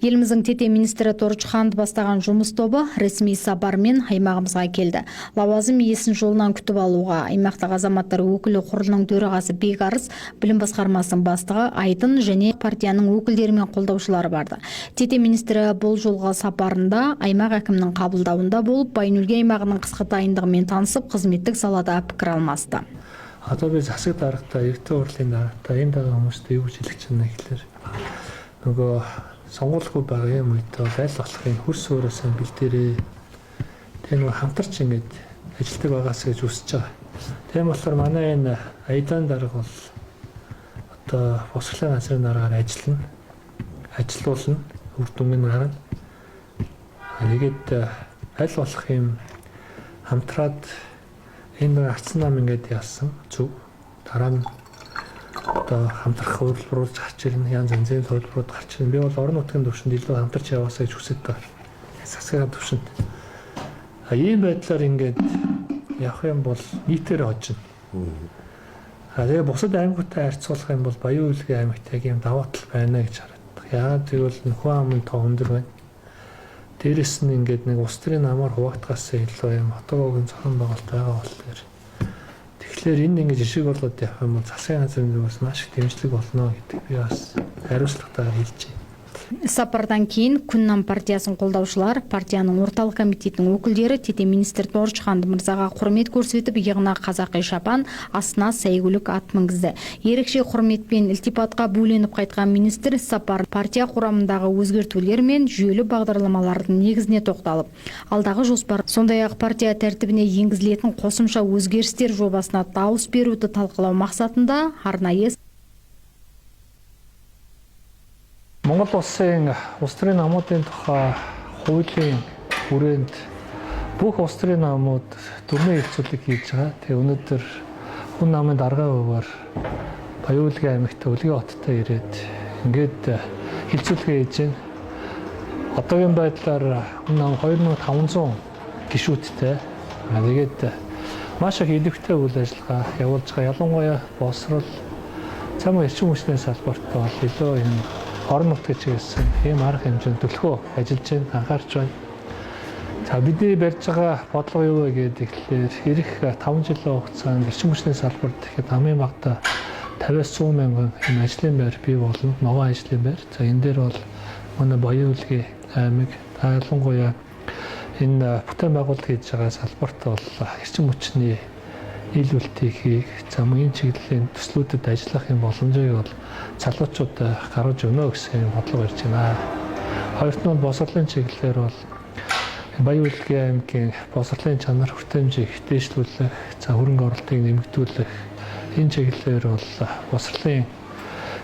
Еліміздің ТТ министрі Торж Ханд бастаған жұмыс тобы ресми сапармен аймағымызға келді. Лауазым иесін жолынан күтіп алуға аймақтық азаматтар өкілі құрылының төрағасы Бекарыс, білім басқармасының бастығы Айдын және партияның өкілдері мен қолдаушылары барды. ТТ министрі бұл жолғы сапарында аймақ әкімінің қабылдауында болып, Баян-Өлгей аймағының қысқы дайындығымен танысып, қызметтік салада пікір алмасты. Одоо би засаг даргатай, эрдэнэ хурлын даргатай энэ байгаа хүмүүстээ юу гэж хэлэх чинь гэхлээр нөгөө сонгуулгүй байгаа юм үед бол аль болох энэ хөрс өөрөө сайн бэлдээрээ. Тэгээ нөгөө хамтарч ингэж ажилтдаг байгаасаа гэж хүсэж байгаа. Тийм болохоор манай энэ Айдан дарга бол одоо босрлын газрын даргаар ажиллана. Ажилуулна. Үр дүнг нь гарна. Тэгээд аль болох юм хамтраад энэ арцсан нам ингээд яасан зөв. Дараа нь одоо хамтрах хувилбаруулж гарч ирнэ, янз янзын хувилбарууд гарч ирнэ. Би бол орон нутгийн төвшөнд илүү хамтарч яваасаа гэж хүсэж байгаа. Засгийн төвшөнд. А ийм байдлаар ингээд явах юм бол нийтээр хожино. А тэгээ бусад аймагтай харьцуулах юм бол Баян-Өлгий аймагт яг ийм даваа тал байна гэж харагдах. Яагаад гэвэл хүн амын тоо өндөр байна. Дээрэс нь ингээд нэг улс төрийн намаар хуваагдахаас илүү юм хотог зохион байгуулалт байгаа болохоор тэгэхээр энэ ингэж ишиг болоод явах юм бол засгийн газрын зүгээс маш их дэмжлэг болно гэдэг би бас хариуцлагатайгаар хэлж байна. Сапардан кейін Күн нам партиясын қолдаушылар, партияның орталық комитетінің өкілдері ТТ министр Торж Ханд мырзаға құрмет көрсетіп, иығына қазақи шапан, астына сәйгүлік ат мінгізді. Ерекше құрмет пен ілтипатқа бөленіп қайтқан министр сапар партия құрамындағы өзгертулер мен жүйелі бағдарламалардың негізіне тоқталып, алдағы жоспар, сондай-ақ партия тәртібіне енгізілетін қосымша өзгерістер жобасына дауыс беруді талқылау мақсатында арнайы Монгол улсын улс төрийн намуудын тухай хуулийн хүрээнд бүх улс төрийн намууд дүрмийн хэлцүүлэг хийж байгаа. Тэгээ өнөөдөр хүн намын даргын хуваар Баян-Өлгий аймагт Өлгий хоттой ирээд ингээд хэлцүүлгээ хийж байна. Одоогийн байдлаар хүн нам 2500 гишүүдтэй. Тэгээд маш их идэвхтэй үйл ажиллагаа явуулж байгаа. Ялангуяа боловсрол, цам эрчим хүчний салбарт бол илүү юм орон нутгийн чиглэсэн ийм арга хэмжээнд төлхөө ажиллаж байна, анхаарч байна. За бидний барьж байгаа бодлого юу вэ гэдэг тэгэхээр ирэх 5 жилийн хугацаанд эрчим хүчний салбарт ихэд хамгийн багадаа 50-аас 100 мянган ийм ажлын байр бий болно, ногоон ажлын байр. За энэ дээр бол манай Баян-Өлгий аймаг ялангуяа энэ бүтээн байгуулалт хийж байгаа салбарт бол эрчим хүчний нийлүүлэлтийг хийх, за мөн энэ чиглэлийн төслүүдэд ажиллах юм боломжийг бол залуучууд гаргаж өгнө гэсэн юм бодлого барьж байна. Хоёрт нь бол боловсролын чиглэлээр бол Баян-Өлгий аймгийн боловсролын чанар хүртээмжийг дээшлүүлэх, за хөрөнгө оруулалтыг нэмэгдүүлэх энэ чиглэлээр бол боловсролын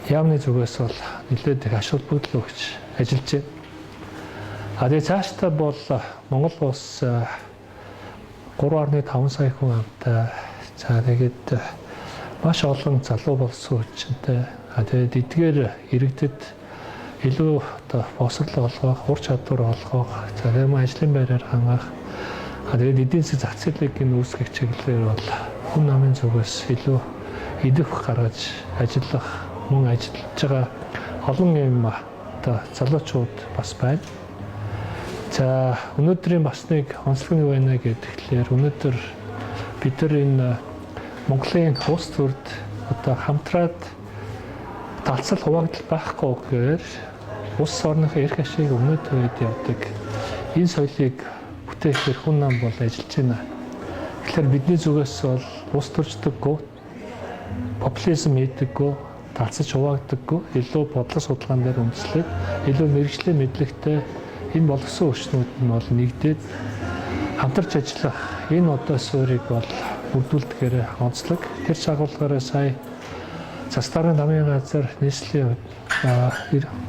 яамны зүгээс бол нэлээд их ач холбогдол өгч ажиллаж байна. А тэгээ цаашдаа бол Монгол улс 3.5 сая хүн амтай. За тэгээд маш олон залуу болсон хүчтэй. А тэгээд эдгээр иргэдэд илүү одоо боловсрол олгох, ур чадвар олгох, за тэгээд ажлын байраар хангах. А тэгээд эдийн засгийн зах зээлийг үүсгэх чиглэлээр бол хүн намын зүгээс илүү идэвх гаргаж ажиллах, мөн ажиллаж байгаа олон юм одоо залуучууд бас байна. За өнөөдрийн бас нэг онцлог нь байна гэхээр өнөөдөр бид нар энэ Монголын улс төрд одоо хамтраад талцал хуваагдал байхгүйгээр улс орныхоо эрх ашиг өмнөд үед явдаг энэ соёлыг бүтээхээр хүн нам бол ажиллаж байна. Тэгэхээр бидний зүгээс бол улс төрчдөггүй, популизм хийдэггүй, талцаж хуваагдаггүй, илүү бодлого судалгаан дээр үндэслээд, илүү мэргэжлийн мэдлэгтэй энэ болгосон хүчнүүд нь бол нэгдээд хамтарч ажиллах энэ одоо суурийг бол бүрдүүлдэгээр онцлог. Тэр шагуулгаараа сая Засгийн намын газар нийслэлийн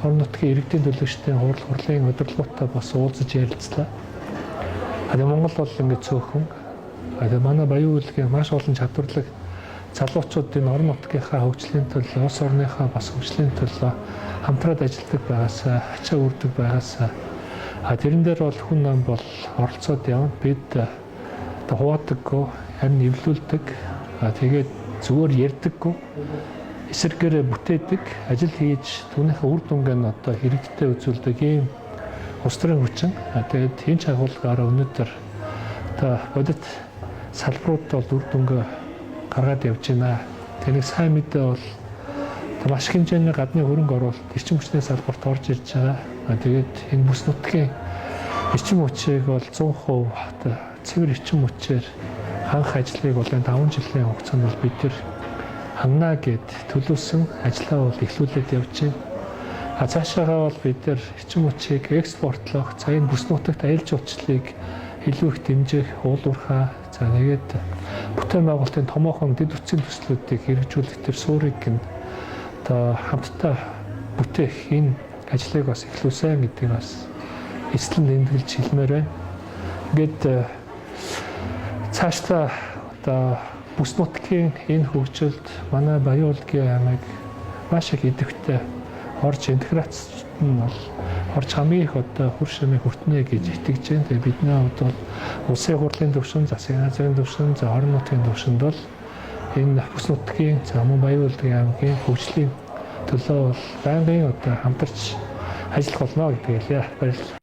орон нутгийн иргэдийн төлөөлөгчдийн хурал хурлын удирдлагуудтай бас уулзаж ярилцлаа. Тэгээ Монгол бол ингээд цөөхөн. Тэгээ манай Баян-Өлгий маш олон чадварлаг залуучууд энэ орон нутгийнхаа хөгжлийн төлөө, улс орныхаа бас хөгжлийн төлөө хамтраад ажилладаг байгаасаа, ачаа үрдэг байгаасаа. А тэрэн дээр бол хүн нам бол оролцоод явна. Бид одоо хуваадаггүй, харин эвлүүлдэг. А тэгээд зүгээр ярьдаггүй. эсэргээр бүтээдэг, ажил хийж түүнийхээ үр дүнг нь одоо иргэдтэй үзүүлдэг ийм улс төрийн хүчин. Тэгээд энэ чагуулгаараа өнөөдөр одоо бодит салбарууд бол үр дүнгээ гаргаад явж байна. Тэгээ нэг сайн мэдээ бол маш их хэмжээний гадны хөрөнгө оруулалт эрчим хүчний салбарт орж ирж байгаа. Тэгээд энэ бүс нутгийн эрчим хүчийг бол 100% одоо цэвэр эрчим хүчээр хангах ажлыг бол энэ 5 жилийн хугацаанд бол бид тэр хангана гэд төлөвлөсөн ажлаа бол эхлүүлээд явж байна. А цаашаагаа бол бид нар эрчим хүчийг экспортлох, за энэ бүс нутагт аялал жуулчлалыг илүү их дэмжих, уулуурхаа, за тэгээд бүтээн байгуулалтын томоохон дэд үтсийн төслүүдийг хэрэгжүүлэх тэр суурийг нь одоо хамтдаа бүтээх энэ ажлыг бас эхлүүлсэн гэдгийг бас эцлэн тэмдэглэж хэлмээр байна. Ингээд цаашдаа одоо бүс нутгийн энэ хөгжилд манай Баян-Улгийн аймаг маш их идэвхтэй орж интеграцид нь бол орж хамгийн их одоо хүр шимийг хүртнэ гэж итгэж байна. Тэгээ бидний хувьд бол улсын хурлын түвшин, засгийн газрын түвшин, за орон нутгийн түвшинд бол энэ бүс нутгийн, за мөн Баян-Улгийн аймгийн хөгжлийн төлөө бол байнгын одоо хамтарч ажиллах болно гэдгийг хэлье. Баярлалаа.